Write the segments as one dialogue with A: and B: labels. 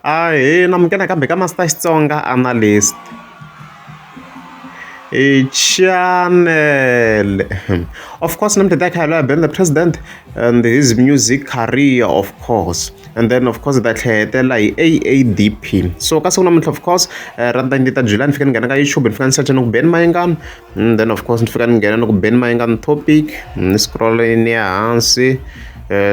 A: Ahee namukela nakambe ka Master Xitsonga Analyst i channel of course namuntlha hi ta kha hi Ben the President and his music career of course and then of course hi ta tlhela hetelela hi A_A_D_P so ka siku namuntlha of course ra ni ta July ni fika ni nghena ka YouTube ni fika ni search ni ku Ben Mayengani and then of course ni fika ni nghena ni ku Ben Mayengani topic ni scroll ni ya hansi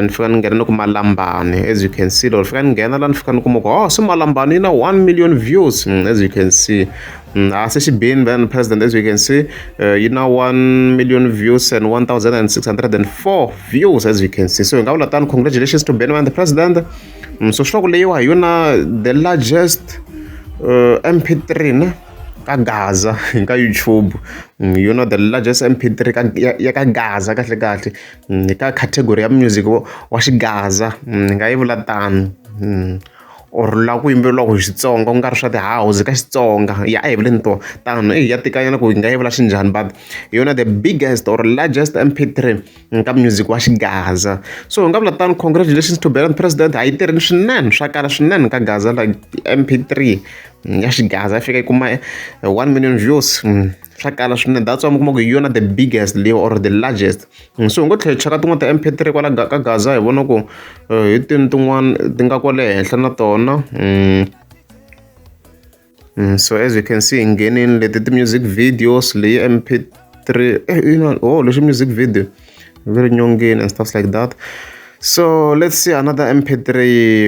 A: ni fika ni nghena ni ku Malambani as you can see loko ni fika ni nghena la ni fika ni kuma ku oh se Malambani yi na 1 million views as you can see. A se xi bini then president as you can see yi na 1 million views and 1604 views as you can see. So hi nga vula tano, congratulations to Ben the president. So swi ku leyiwa hi yona the largest MP3 ne ka Gaza ka YouTube. Yona the largest MP3 ka ya ka Gaza kahle kahle ka category ya music wa xigaza ni nga yi vula tano. Or la ku yimbeleriwaka hi Xitsonga ku nga ri swa ti-house ka Xitsonga ya a hi vuleni to tano eyi ya tikanyana ku hi nga yi vula xinjhani but hi yona the biggest or largest M_P3 ka music wa xigaza. So hi nga vula tano congratulations to Benny President a yi tirhile swinene swa kala swinene ka Gaza like M_P3 ya xigaza yi fika yi kuma 1 million views swa kala swinene that's why mi kuma ku hi yona the biggest leyi or the largest. So hi ngo tlhela hi cheka tin'wana ta M_P3 kwala ka Gaza hi vona ku hi tini tin'wana ti nga kwale henhla na tona. So as you can see hi nghenini leti ti-music videos leyi M_P3 oh lexi music video va ri nyongeni and stuff like that. So let's see another MP3,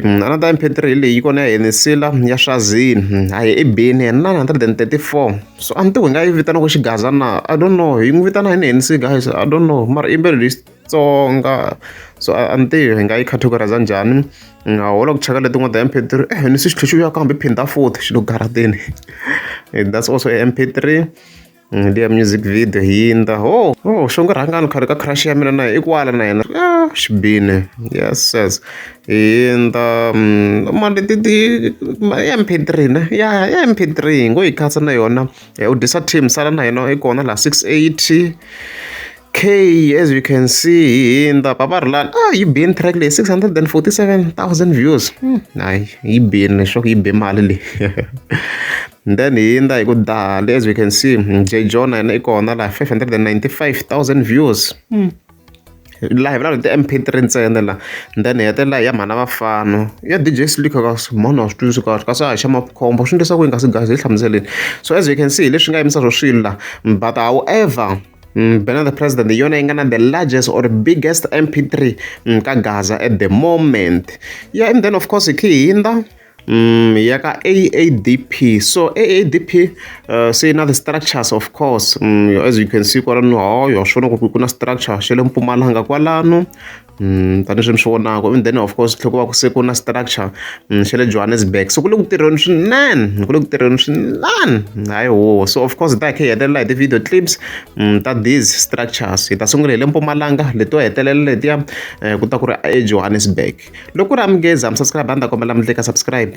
A: another MP3 leyi yi kona ya Henisila ya Swazini hayi i bini 934 so a ni tivi hi nga yi vitana ku xigaza na I don't know hi n'wi vitana yini Hennessy guys I don't know mara i yimbelele hi Xitsonga so a ni tivi hi nga yi categorize njhani. Ha ho la ku cheka letin'wana ta M_P3 Hennessy xi tlhe xi vuya kambe phinda futhi xi lo garateni that's also a M_P3. Liya music video hindza ho oh xo nga rhangani khale ka crush ya mina na i kwala na yena ah xibini yes yes hindza mali ti ti M_P3 ne ya ya M_P3 hi ngo yi katsa na yona u dyisa team sala na yena i kona laha 680 K as you can see hindza papa Rhulani ah yi bini track leyi 647,000 views hayi yi bini leswaku yi be mali leyi then hindza hi ku dali as you can see J John na yena i kona laha 595,000 views. Laha hi vulavula hi ti-M_P3 ntsena la then hi hetelela hi ya mhana vafana ya D_J Slick ka mhani a swi twisisi kahle kasi a hi xa makhombo swi endlisa ku yini kasi guys hi hlamuseleni. So as you can see hi leswi nga yimisa swo swilo la but however Benny the President hi yona yi nga na the largest or biggest M_P3 ka Gaza at the moment. Yeah and then of course hi khe hi hindza ya ka A_A_D_P so A_A_D_P se yi na ti-structures of course as you can see kwalano hayi wa swi vona ku ku na structure xa le Mpumalanga kwalano tanihileswi mi swi vonaka and then of course tlhela ku va ku se ku na structure xa le Johannesburg so ku le ku tirheni swinene ku le ku tirheni swinene hayi ho so of course hi ta hi kha hi hetelela hi ti-video clips ta these structures hi ta sungula hi le Mpumalanga leti to hetelela letiya ku ta ku ri eJohannesburg loko ku ri a mi nge za mi subscribe a ni ta kombela mi tlika subscribe.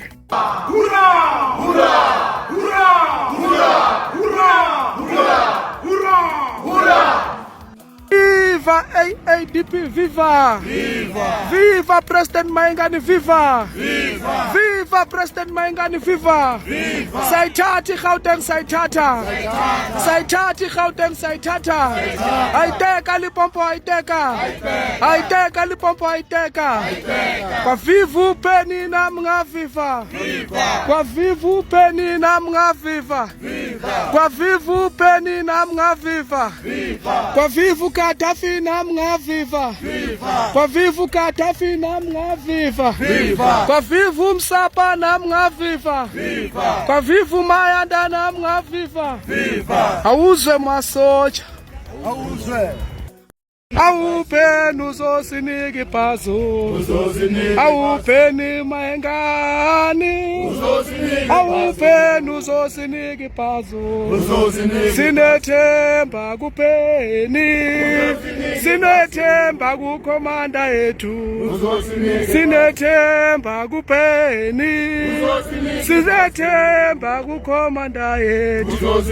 B: Viva AADP, viva! Viva! Viva President Mayengani, viva! Viva! Viva President Mayengani, viva! Viva! Sayithatha iGauteng, sayithatha! Sayithatha iGauteng, sayithatha! Ayiteka Limpopo, ayiteka! Ayiteka Limpopo, ayiteka! Kwavivu peni na mngaviva! Kwavivu peni na mngaviva! Kwavivu peni na mngaviva! Kwavivu Gaddafi nami ngaviva. Kwavivu Gaddafi nami ngaviva. Kwavivu Msapa nami ngaviva. Kwavivu Mayanda nami ngaviva. Awuzwe masoja. Awuzwe. Awupheni uzosinika ibhazu. Awupheni mayengani. Awupheni uzosinika ibhazu. Sinethemba kupheni. Sinethemba kukhomanda yethu. Sinethemba kupheni. Sinethemba kukhomanda yethu.